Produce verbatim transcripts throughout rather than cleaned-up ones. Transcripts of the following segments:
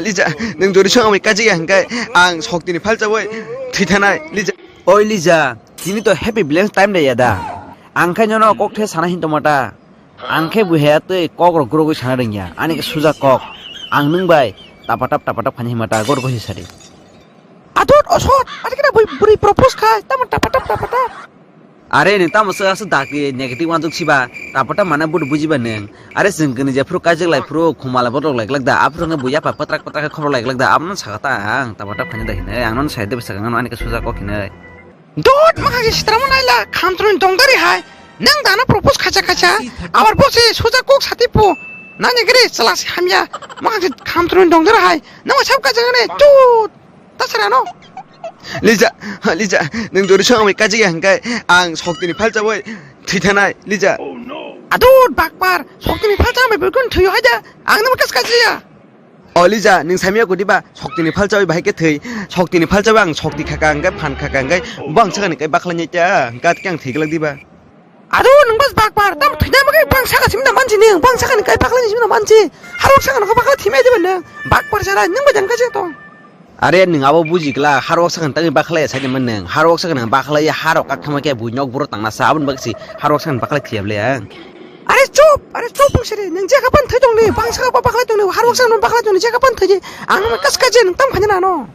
Lija, nwng jodi song amwi kajiya hwnkhe ang soktini phalchawi thwithanai, Lija. Oi Lija, tini to happy balance time de yada. Ang khai nono kok the sana hinto mata. Ang khe buhaya tei kok rok grogwi sana rwngya. Ani khe suja kok. Ang nwng bai tapatap tapatap khani himata gor gosi sadi. Adot osot, ani khe bui buri propose khai, tamo tapatap tapatap. Are nwng tamo se aswk dak ye negative wansuk siba, tapatap mana budu bujiba nwng. Are chwng kwnwi je phuru kaijak lai phuru khumala botok lai glak da, aphuru nge buya pa patrak patrak khe khobor lai glak da, abono saka ta ang tapatap khani da hinwi, ang nono sai de bwsakang ani khe suja kok hinwi. Dot, makhang se sitramo naila, khamtroni dongdari hai. Nang dana propose khacha khacha. Abar bo se suja kok sati po. Nani gre chala se hamya. Makhang se khamtroni dongdari hai. Nang sab khacha ngane, tut. Tasara no. Lija, Lija, nwng jodi song amwi kajiya hwnkhe ang soktini phalchawi thwithanai, Lija. Adut bakpar, soktini phalcha amwi bukun thwiyo haida. Ang nang kas kajiya. O Lija, nwng samya kudi ba, soktini phalchawi bahai khe thwi, soktini phalchawi ang sokti khaka hwnkhe phan khaka hwnkhe bo ang sakani kai bakhlai nai ta, hwnkhe khe ang thwi glak diba? Ado nwng bas bakpar, tam thwina bagwi bang saka simna mansi nwng, bang sakani kai bakhlai ni simna mansi, harok sakani khe bakhlai thimai diba nwng, bakpar chara, nwng bai jang kaje tong. Are nwng abo buji glak, harok sakani tangwi bakhlai ya sadi man nwng, harok sakani bakhlai ya harok kak thangma khe bui nok buro tangna sa, aboni bagwi si harok sakani bakhlai thiya ble ang. Are chup, are chup, bwsari, nwng je kapan thai tongni, bangsa ka bakla tongni, har baksa no bakla tongni, je kapan thai je, ang no kas kaje nwng tam khanya nano.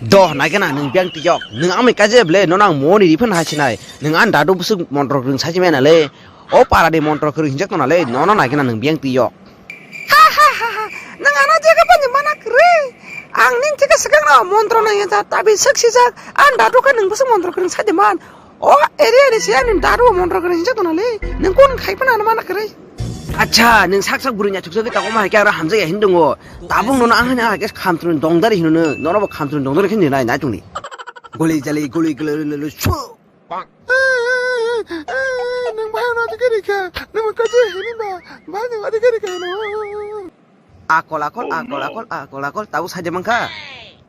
Doh, nai gana nwng biyang tiyok, nwng amai kaje ble, nono ang moni riphan hai sinai, nwng an dadu busuk montro kwrwng saji mena le, o para ni montro kwrwng hinjak tona le, nono nai gana nwng biyang tiyok. Ha ha ha ha, nwng ano je kapan je mana kwrwi, ang ning thika swkang no montro nang ya ta, tabi saksi jak, an dadu ka nwng busuk montro kwrwng saji man, O area ni se ani daru montro kwrwng hinjak tona le. Nwng kun khai phano ano mana kwrwi. Acha, nwng sak sak bwrwi nyathok sagwi tongo ma hai khe aro hamjak ya hin dongo. Tabuk nono ang hani ah khe khamtrun dongdari hino nw. Nono bo khamtrun dongdari khe nai nai tongni. Guli jali guli guli guli guli su. Nwng bahai no adike rikha. Nwng kaje hini ba. Bahai no adike rikha no. Akol akol akol akol akol akol tabuk saide mankha.